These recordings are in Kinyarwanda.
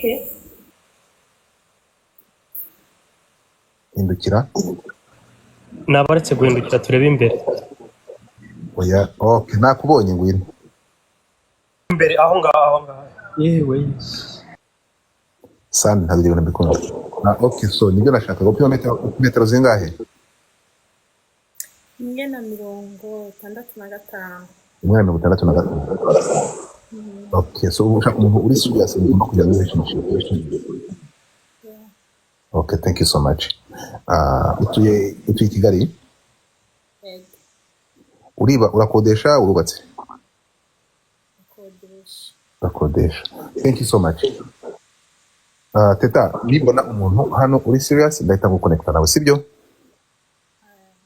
Okay. Hindukira. Nabaretse guhindukira, turebe imbere. Oya, okay, nakubonye, ngwino. Imbere aho ngaho, aho ngaho, yewe. Sandi, ntabwo ibintu mbikunda. Ah, okay, so nibyo nashakaga. Upima metero zingahe? 1,65. 1,65. Okay, so uba ushaka umuntu uri serious, ugomba kujya muri relationship? Yeah. Okay, thank you so much. Ah, utuye i Kigali? Yego. Uriba, urakodesha, urubatse? Akodesha. Urakodesha. Thank you so much. Teta, nibona umuntu hano uri serious, ndahita nguconnecta nawe, sibyo?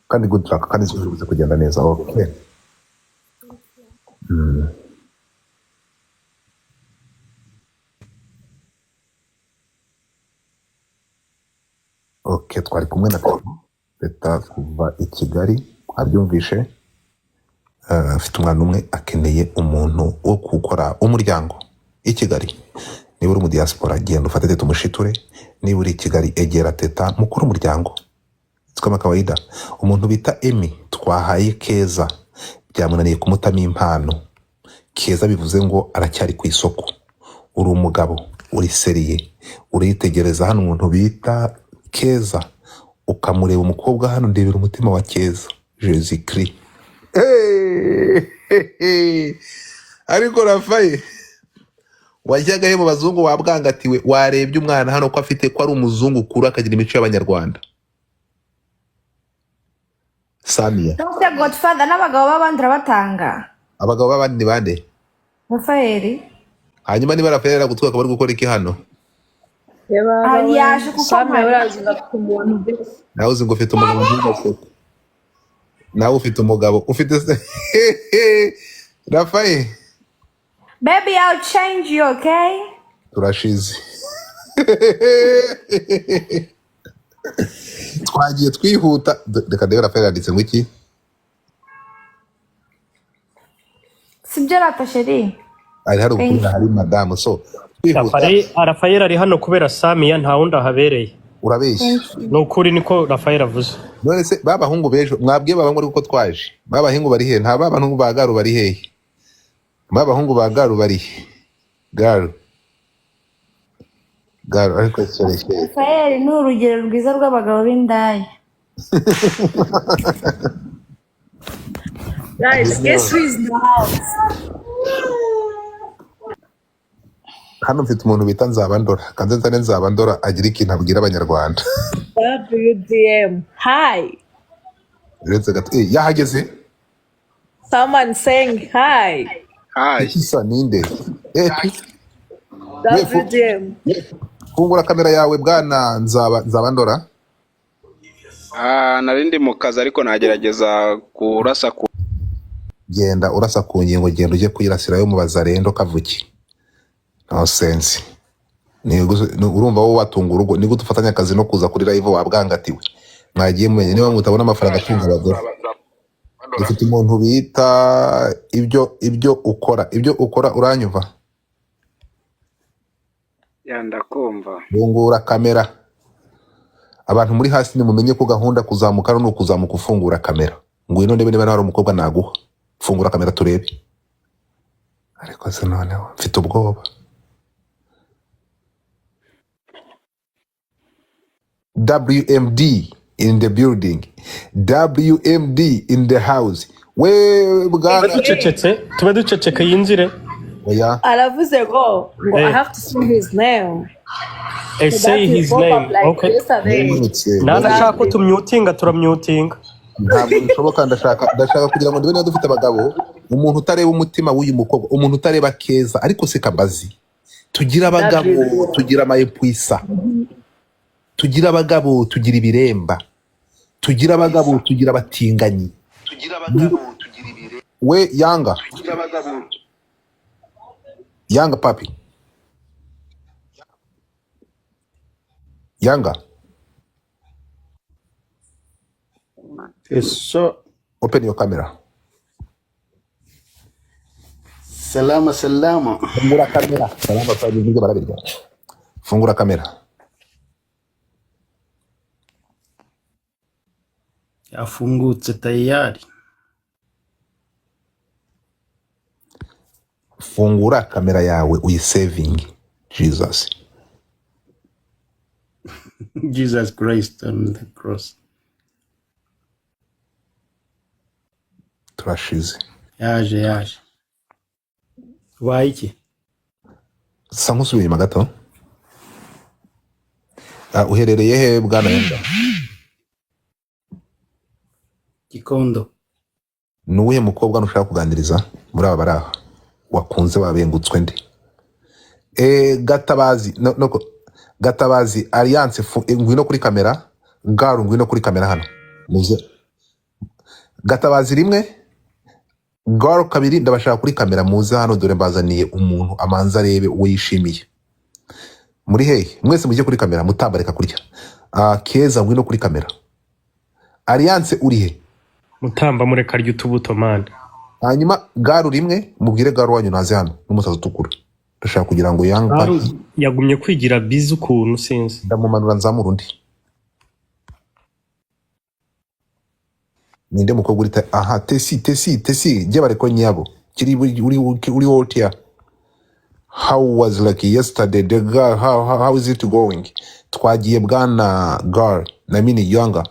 Kandi good luck, kandi zibuze kugenda neza. Okay. Thank you. Okay, twari kumwe na Teta kuva i Kigali, abyumvishe. Afite umwana umwe, akeneye umuntu wo gukora umuryango i Kigali. Niba uri mu diaspora, genda ufate Teta umushiture. Niba uri i Kigali, egera Teta mukuru umuryango. Kama kawaida, umuntu bita Emi twahaye Keza byamunaniye kumutamo impano. Keza bivuze ngo aracyari ku isoko. Uri umugabo, uri sérieux, uritegereza hano umuntu bita Keza, ukamureba umukobwa hano, ndebera umutima wa Keza, Jésus Christ. Hey! Ariko Rafaye, wajyagayo mu bazungu wabwangatiwe, warebye umwana hano ko afite ko ari umuzungu kuru, akagira imico y'abanyarwanda. Samiya. Nonese Godfather, n'abagabo b'abandi urabatanga? Abagabo b'abandi ni bande? Rafaeli. Hanyuma niba Rafael yaragutwaye, akaba ari gukora iki hano? Ah, Yebawe. yaje kuko Same. mpari. Urazi ngo afite umuntu mbese. Nawe uzi ngo ufite umugabo, ntugaseke. Nawe ufite umugabo, ufite se Rafael? Baby, I'll change you, okay? Turashize, twagiye twihuta. Reka ndebe Rafael yanditse ngo iki. Sibyo rata, chérie? Hari Thank ukuri you. hari madamu, so twihuta. Rafael ari hano kubera Samiya, nta wundi ahabereye. Urabeshya. Thank you. Ni ukuri, niko Rafael avuze. None se ba bahungu b'ejo mwabwiye babahungu ariko ko twaje? Ba bahungu bari hehe? Nta ba bahungu ba garu bari hehe? Ba bahungu ba garu bari he? Garu, garu, ariko sore. Rafael ni urugero rwiza rw'abagabo b'indaya. Guys, guess who is in the house? Hano mfite umuntu bita Nzabandora, kanze nzane Nzabandora agira ikintu abwira abanyarwanda. WDM. Hi. Uretse gato, yahageze. Someone saying hi. Hi. Ikisa ninde? We WDM. Fungura kamera yawe, bwana Nzabandora. Ah, nari ndi mu kazi, ariko nagerageza kurasa ku Genda urasa ku ngingo, genda ujye kuyirasirayo mu bazarendo kavuki. No sense. Urumva wowe watunga urugo ni gute ufatanya akazi no kuza kuri live wabwangatiwe? Mwagiye mumenye niba mutabona amafaranga atunga abagore. Dufite umuntu bita ibyo ukora, ibyo ukora, uranyumva? Ya, ndakumva. Fungura kamera. Abantu muri hasi, nimumenye ko gahunda kuzamuka ni ukuzamuka ufungura kamera. Ngwino ndebe niba hari umukobwa naguha. Fungura kamera turebe. Ariko se noneho mfite ubwoba. WMD in the building, WMD in the house, we Tube bwana. ducecetse, tube duceceke, yinjire. Oya. Aravuze ngo I Eh, have to say his name. So say that he his pop name. up like Okay. yesterday. Yamanutse. Nanashaka ko Exactly. tumyutinga, turamyutinga. Ntabwo bishoboka. Ndashaka kugira ngo ndebe niba dufite abagabo. Umuntu utareba umutima w'uyu mukobwa, umuntu utareba Keza, ariko se kambazi, tugira abagabo, WDM. tugira amayepwisa, tugira abagabo, tugira ibiremba, tugira abagabo, tugira abatinganyi. We yanga yanga papi yanga. Yes, so Open your camera. Salama salama. Fungura kamera. Salama, salama, nibyo barabirya. Fungura kamera. Yafungutse tayari. Fungura kamera yawe uyisevingi. Jesus. Jesus Christ on the cross. Turashize. Yaje yaje. Ubaye iki? Sa nk'usubiye inyuma gato. Uherereye he bwana Yanga? Gikondo. Ni uwuhe mukobwa ntushaka kuganiriza muri aba bari aha wakunze wabengutswe nde? Gatabazi no, no, Gatabazi Alliance, ngwino kuri kamera. Garu, ngwino kuri kamera hano. Muze. Gatabazi rimwe, Garu kabiri, ndabashaka kuri kamera, muze hano dore mbazaniye umuntu amanza arebe uwo yishimiye. Muri hehe? Mwese mujye kuri kamera, mutambareka kurya. Keza, ngwino kuri kamera. Alliance uri he? Mutamba mureka arya utubuto man. Hanyuma Garu rimwe, mubwire Garu wanyu naze hano n'umusazi utukura. Ndashaka kugira ngo Young Garu Party yagumye kwigira bizi ukuntu sinzi. Ndamumanura nzamura undi. Ninde mukobwa uri aha Tesi, Tesi, Tesi, jye bareko nyabo. Kiri uri uri wotia. How was like yesterday the girl, how is it going? Twagiye bwana girl na mini younger.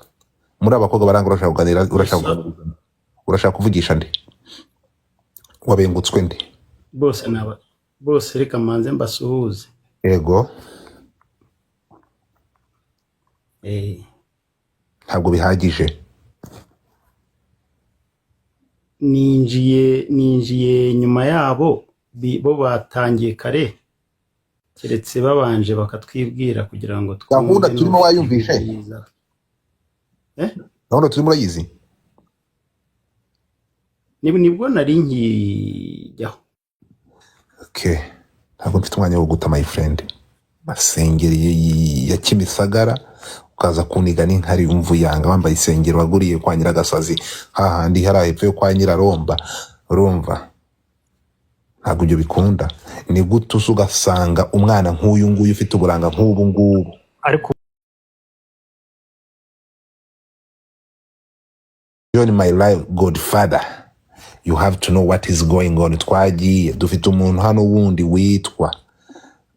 Muri abakobwa baranga urashaka kuganira, urashaka Yes, sir. kuganira. Urashaka kuvugisha nde? Wabengutswe nde? Bose naba bose reka manze mbasuhuze. Ego. Ntabwo bihagije. Ninjiye nyuma yabo, bo batangiye kare, keretse babanje bakatwibwira kugira ngo Gahunda twumve turimo n'ufite wayumvishe? ibyiza. Gahunda turimo urayizi? Nibwo nari nkijyaho. Okay. Ntabwo mfite umwanya wo guta my friend. Masengeri ya Kimisagara ukaza kuniga n'inkari umvuyanga wambaye isengero waguriye kwa Nyiragasazi hahandi hari hepfo yo kwa Nyiraromba, urumva ntabwo ibyo bikunda. Ni gute uza ugasanga umwana nk'uyu nguyu ufite uburanga nk'ubu ngubu? Ariko Join my life godfather, you have to know what is going on. Twagiye dufite umuntu hano wundi witwa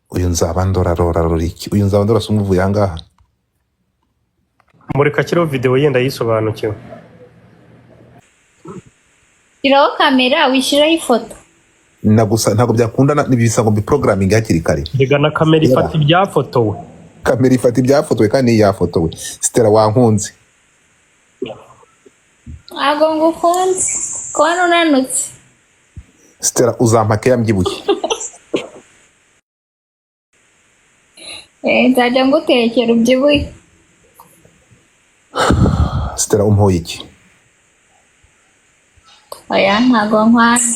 uyu nzaba ndora rora roriki, uyu nzaba ndora sumuvuye ahangaha. Mureka akiriho video yenda yisobanukiwe. Shyiraho kamera wishyiraho ifoto. Nagusa ntabwo byakunda, nibisa ngo mbiprogramming hakiri kare. Rega na kamera ifata ibyafotowe. Kamera ifata ibyafotowe kandi yafotowe. Stella wankunze. Ntabwo ngukunze kubona unanutse. Stella uzampa keya mbyibushye. Nzajya ngutekera ubyibuhe. Stella umpoye iki? Oya ntabwo nkwana.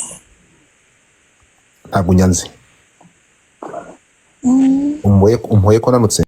Ntabwo unyanze. Umpoye ko nanutse.